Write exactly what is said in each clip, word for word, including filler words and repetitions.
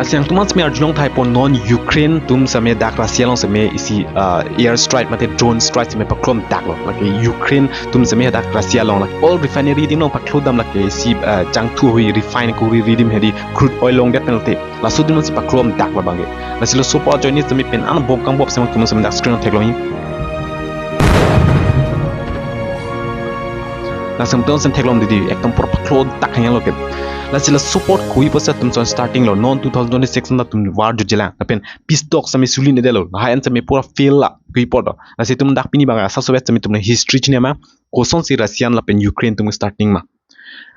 Lasi nangtum an seme arjulong thai pon non Ukraine atum seme dak Russia along seme isi, uh, air strike mate drone strike seme paklomdaklo. Lake Ukraine atum seme dak Russia along lake oil refinery adim along paklodam lake isi, uh, jangthu hui refine kuri adim hedi crude oil longdet pen te. Laso adim along si paklomdaklo abangke. Lasi laso apot ajoine seme pen an bom kangbom seme nangtum seme dak screen along theklong. Nangtum seme theklong didi, ekdom pura paklodak hanya loke. Lasi laso apot khui pusi nangtum seme starting lo, non two thousand twenty-six nangtum war jutjelang. Lapen peace talk seme sulinedetlo. Lahai an seme pura fail la khui apot lo. Lasi nangtum dak pini abang asap sovet seme nangtum history chini ma, kosonsi Russian lapen Ukraine atum starting ma.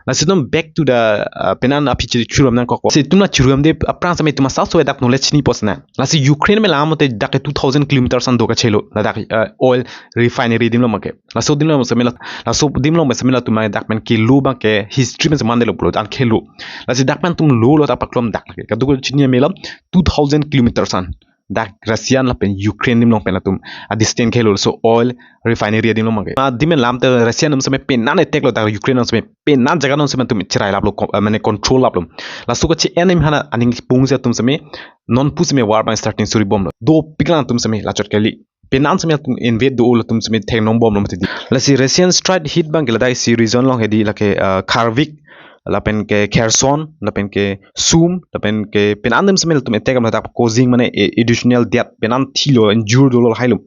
Lasi nangtum back to the, uh, pen an aphi chiri churam nangkok. Lasi nangtum la churamde aphrang seme nangtum asap sovet dak knowledge chini pusi na. Lasi Ukraine me lam te dak two thousand kilometers an do kachelo. Ladak, uh, oil refinery adim along abangke. Laso adim along seme la, laso adim along seme latum dak pen kelo abangke history pen semandetlo pulo an kelo. Lasi dak pen nangtum lolo ta paklomdak lake. Kadokave chini me lam two thousand kilometers an. Dak Russian lapen Ukraine adim along pen latum a distance kelo laso oil refinery adim along abangke. Adim pen lam te Russian atum seme pen an attack lo, dak Ukraine atum seme pen an jaga along seme nangtum cherai laplo, ko-, uh, mane control laplo. Laso kachi-en adim aphan aning pungsi nangtum seme non pu seme war abang starting suri bomlo. Dopiklang nangtum seme lachot kali. Pen an seme nangtum invade do latum seme theklong bomlo mati di. Lasi Russian strike hit abangke ladak isi region along hedi lake, uh, Kharkiv, lapen ke Kherson, lapen ke Sum, lapen ke pen an adim seme latum attack am ladak causing mane a-, additional death, pen an thilo, injured dolo, hailo.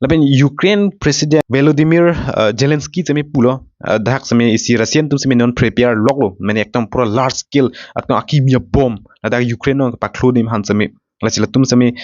Lapen Ukraine President Volodymyr, uh, Zelensky seme pulo, uh, dak seme isi Russian atum seme non prepare loklo, mane ekdom pura large scale, ekdom akimi abom ladak Ukraine along paklo adim aphan seme. Lasi latum seme,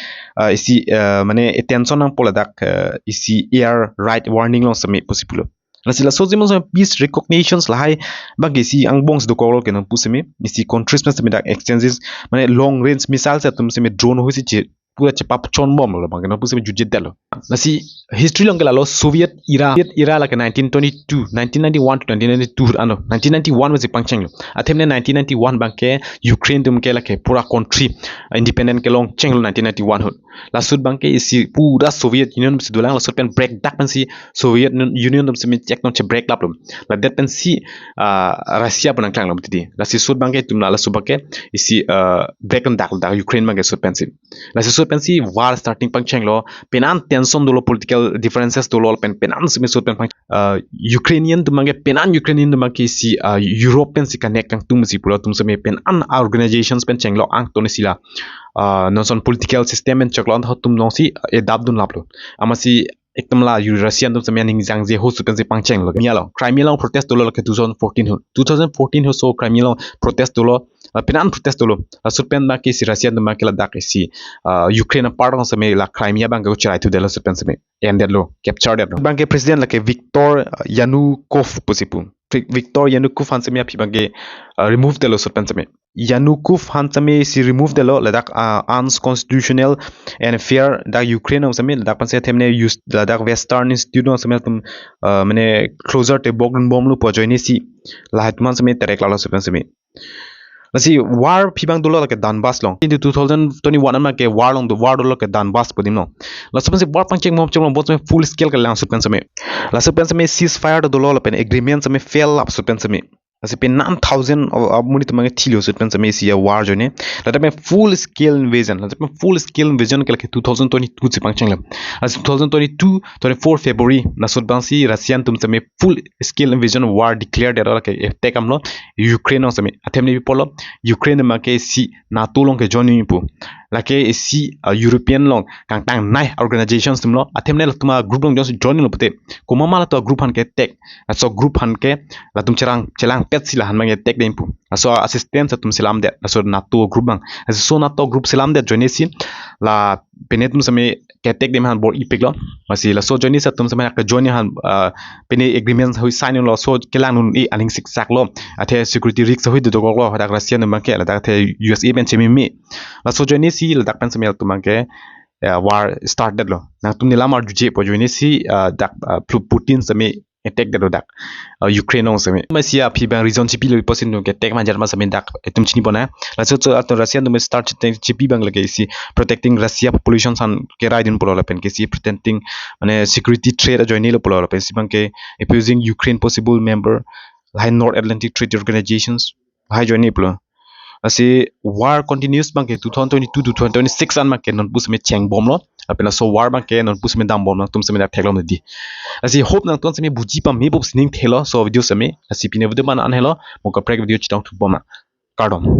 uh, isi, uh, mane attention nangpo ladak, uh, isi air raid warning along seme pusi pulo. Lasi laso adim along seme peace recognitions lahai abangke isi angbong si dokoklo ke nang pu seme, isi countries pen seme dak exchanges, mane long range missiles atum seme drone huisi che pura chepachon bomlo abangke nang pu seme jutjedetlo. Lasi history along ke lalo Soviet era, Soviet era lake nineteen twenty-two, nineteen ninety-one to nineteen ninety-two ahut ano, nineteen ninety-one pensi pangchenglo. Athemne nineteen ninety-one abangke Ukraine atum ke lake pura country, uh, independent kelongchenglo nineteen ninety-one ahut. Laso ahut abangke isi pura Soviet Union si dolang, laso ahut pen break dak pensi Soviet Union atum seme chek non che break laplo. Ladet pensi, uh, Russia pu nangklanglo mati di. Lasi laso ahut abangke itum la laso abangke isi, uh, break dak dak Ukraine abangke laso ahut pensi. Lasi laso ahut pensi war starting pangchenglo, pen an tension dolo, political differences dolo, pen, pen an seme laso ahut pen pang, uh, Ukrainian atum abangke, pen an Ukrainian atum abangke isi, uh, Europe pensi connect kangtung si pulo, atum seme pen an organizations pen chenglo, angton isi la, uh, non ason political system pen choklo, an atum along si, uh, adapt dun laplo. Amatsi ekdom la Ru-, Russian atum seme aning jangje ahut pensi pangchenglo. Crimea along, Crimea along protest dolo lake two thousand fourteen ahut. Two thousand fourteen ahut laso Crimea along protest dolo, uh, pen an protest dolo. Laso ahut pen abangke isi Russian atum abangke ladak isi, uh, Ukraine apart along seme la Crimea abangke cherai thudetlo, laso ahut pen seme endetlo, capture detlo. Abangke president lake Viktor, uh, Yanukovych pusi pu. Vi-, Viktor Yanukovych aphan seme aphi abangke, uh, remove detlo laso ahut pen seme. Yanukovych aphan seme isi remove detlo, ladak, uh, unconstitutional and fair dak Ukraine along seme, ladak pensi athemne use ladak Western institute along seme atum, uh, mane closure tebok dun bomlo pu ajoine si lahai atum aphan seme terek lalo laso ahut pen seme. Lasi war aphi abang dolo lake Donbas along. Into two thousand twenty-one abangke war along do, war dolo lake Donbas pu adim along. Laso ahut pensi war pangcheng bom cheng bom seme full scale kelang laso ahut pen seme. Laso ahut pen seme ceasefire dolo lapen agreement seme fail lap laso ahut pen seme. Lasi pen an thousand of, of amonit atum abangke thilo laso ahut pen seme isi a war ajoine. Ladak pen full scale invasion. Ladak pen full scale invasion ke lake two thousand twenty-two si pangchenglo. Lasi two thousand twenty-two, twenty-four February, laso ahut abang si Russian atum seme full scale invasion war declare detlo, lake attack damlo Ukraine along seme. Athemne pi pulo, Ukraine abangke isi NATO along ke join pu. Lake isi, uh, European along kangtangnei organizations atumlo. Athemne latum a group along join, joinlo pute, komat ma latum a group aphan ke attack, laso group aphan ke latum cherang chelangpet si la aphan abang attack dam pu. Laso assistance atum selamdet, laso NATO group abang. Laso NATO group selamdet ajoine si la pine atum seme ke attack dam aphan bor-ipiklo. Lasi laso ajoine si latum seme ke join aphan, ah, pine agreement hui sign lo, laso kelang un-e aning siksaklo. Athe security risk hui dokoklo, dak Russia atum abangke, ladak athe U S A pen chememe. Laso ajoine si ladak pen seme latum abangke, eh, war startedlo. Nangtum nelam arjuje pu ajoine si, ah, dak, ah, Plu-, Putin seme attack detlo dak, uh, Ukraine along seme. Amatsi aphi abang reason chepilo pusi nangtum ke attack manjat ma seme dak itum chini pon na. Laso ahut atum Russia atum start chete chepi abang lake isi protecting Russia population aphan kerai dun pulo lapen ke isi protecting mane security threat ajoinelo pulo lapen isi abangke opposing Ukraine possible member lahai North Atlantic Treaty Organizations lahai ajoine pulo. Lasi war continues abangke two thousand twenty-two to twenty twenty-six an abangke non pusitame chengbomlo. Lapen laso war abangke non pusitame dambomlo, nangtum sitame theklong di. Lasi hope nangtum sitame buji pame pusi ning thelo laso video sitame. Lasi pini video abang an helo, mo kaprek video chetong thubom nang. Kardom.